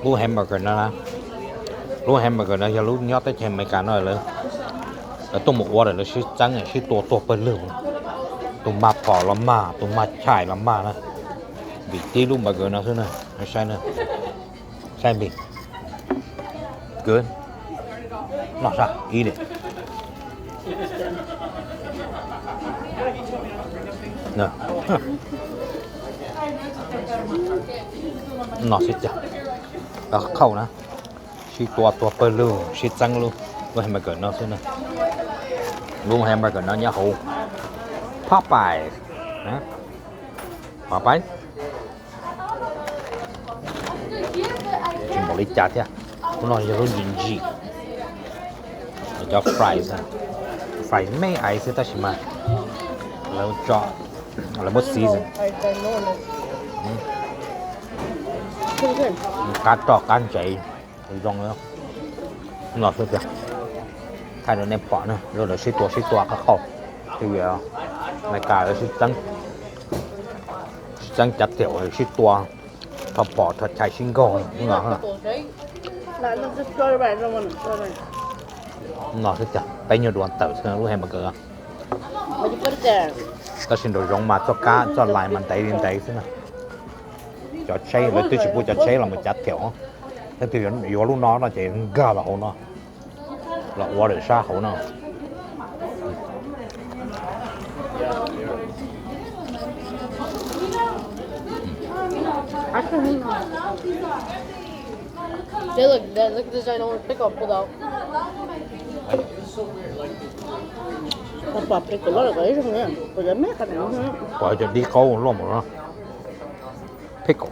Lub hamburger no, lub hamburger no yog lub nyob teb chaws Amelikas no lawv, lawv tuaj mus ua lawm lawv sib txeeb sib tua tuag pawg lug. Tus mag phom los mag, tus mag chais los mag na. Vim tib lub burger no xwb na, saib na. Saib npis. Good. Noj sab ib li. Noj sib cag, qhauj na, sib tua tuag pawg lug sib txeeb lub, lub hamburger no xwb na. Lub hamburger no nyob hauv Popeyes. Popeyes. Tsis npaum li cas thiab. Lub no yog lub ntsim ntsim, cov fries, fries me ais xwb tab sis mas lawv muab season, qab roj qab ntsev zoo. Los xwb tiag, thaij rau nej pom na, lub lawv sib tua sib tua qhov qhauj, Amelikas lawv sib txeeb, sib txeeb cav thiam sib tua, rho phom rho chais sib nkaug no. Los xwb tiag, peb nyuag dua tawm xwb lub hamburger. Tab sis nraum zoov mas txoj kab txoj lais mas ntev li ntev xwb na. Cov tsheb lawv twb tsis pub cov tsheb los mus cav thiam, leej twg yuav lub no no ces nkag los hauv no, los ua lawm sab hauv no. They look, they look design over pickle pulled out. Pom pickle loj lawm kom ib zoo na, kuv yuav me qhov no. Pom cov dib qaub loj mus no. Pickle.